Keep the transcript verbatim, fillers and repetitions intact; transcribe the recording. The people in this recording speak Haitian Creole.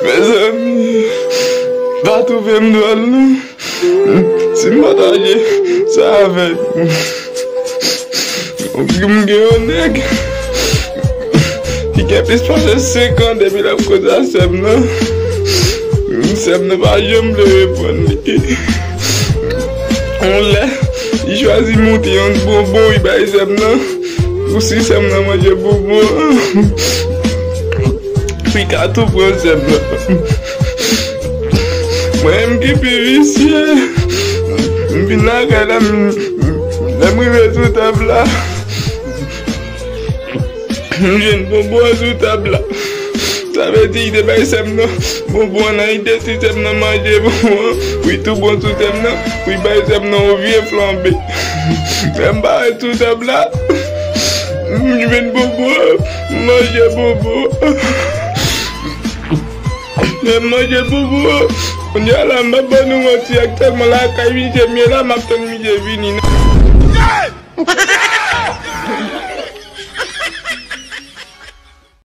Mezanmi, pa twouve m dwòl non. Si m pataje sa avèk ou, m gen yon nèg ki gen plis pase senk an depi l ap koze a sè m nan. Sè m nan pa janm vle reponn li. Yon lè, li chwazi monte yon bonbon, li bay sè m nan. Pou si sè m nan manje bonbon an, li ka tou pran sè m nan. Mwen menm ki pi visye, m vin lakay la, m, lè m rive sou tab la, m jwenn bonbon an sou tab la. Sa vle di, li te bay sè m nan bonbon an nan ide si sè m nan manje bonbon an, pou li tou bon sou sè m nan, pou li bay sè m nan yon vye flanbe. Lè m parèt sou tab la, m jwenn bonbon an, m manje bonbon an. Lè m manje bonbon an, kounye a la, m ap ban nou manti, aktyèlman lakay misye m ye la, m ap tann misye vini nan.